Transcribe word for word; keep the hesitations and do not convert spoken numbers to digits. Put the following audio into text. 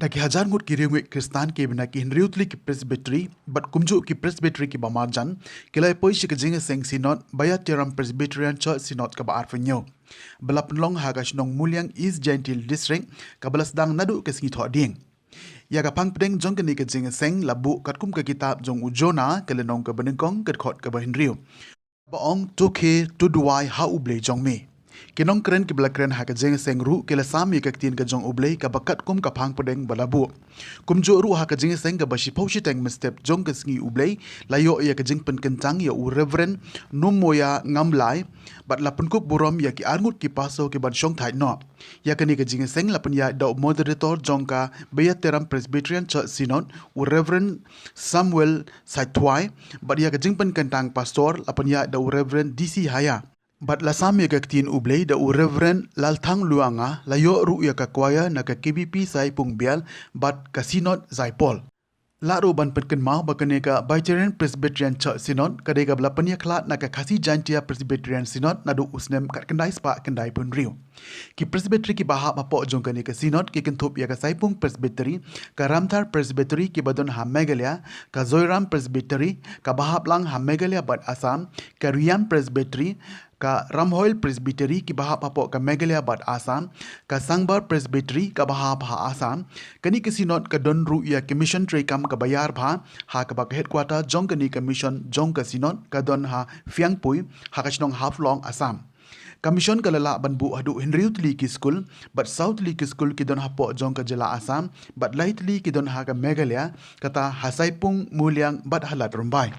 Ki hajar ngut ki riewngeit Khristan kiba na ki hynriew tylli ki Presbytery bad kumjuh ki Presbytery kiba marjan ki la poi sha ka jingïaseng Synod Bayateram Presbyterian Church Synod kaba arphew hynñiew, ba la pynlong ha ka shnong Muliang, East Jaintia Hills District, kaba la sdang naduh ka sngi Thohdieng. Ïa ka phang pdeng jong kane ka jingïaseng la buh katkum ka kitab jong u Jonah, ka lynnong kaba nyngkong, ka dkhot kaba hynriew, ba ong: To khie, to duwai ha U Blei jong me. Ki nongkren kiba la kren ha ka jingïaseng ruh ki la sam ïa ka ktien ka jong U Blei kaba katkum ka phang pdeng ba la buh. Kumjuh ruh ha ka jingïaseng kaba shiphew shiteng mynstep jong ka sngi U Blei, la ïoh ïa ka jingpynkyntang ïa u Reverend Numoya Ngamlai, bad la pynkup burom ïa ki arngut ki pastor kiban shong thait noh. Ïa kane ka jingïaseng la pynïaid da u moderator jong ka Bayateram Presbyterian Church Synod, u Reverend Samuel Saithuai, bad ïa ka jingpynkyntang pastor la pynïaid da u Reverend D C Haya. Bad la sam ïa ka ktien U Blei da u Reverend Lalthang Luanga, la ïoh ruh ïa ka choir na ka K B P Saipung Bial bad ka Synod Saipol. Lah ruh ban pynkynmaw ba kane ka Bayateram Presbyterian Church Synod ka dei kaba la pynïakhlad na ka Khasi Jaintia Presbyterian Synod naduh u snem khatkhyndai spah khyndaiphew hynriew. Ki Presbytery kiba hap hapoh jong kane ka Synod ki kynthup ïa ka Saipung Presbytery, ka Ramthar Presbytery kiba don ha Meghalaya, ka Zoiram Presbytery kaba hap lang ha Meghalaya bad Assam, ka Riam Presbytery, ka Ramhoil Presbytery kiba hap hapoh ka Meghalaya bad Assam, ka Sangbar Presbytery kaba hap ha Assam. Kane ka Synod ka don ruh ïa ka mission treikam kaba ïar bha, ha kaba ka headquarter jong kane ka mission jong ka Synod ka don ha Phiangpui, ha ka shnong Haflong, Assam. Ka mission ka la lah ban buh haduh hynriew tylli ki skul, bad saw tylli ki skul ki don hapoh jong ka jylla Assam, bad lai tylli ki don ha ka Meghalaya, kata ha Saipung, Muliang bad ha Lad Rymbai.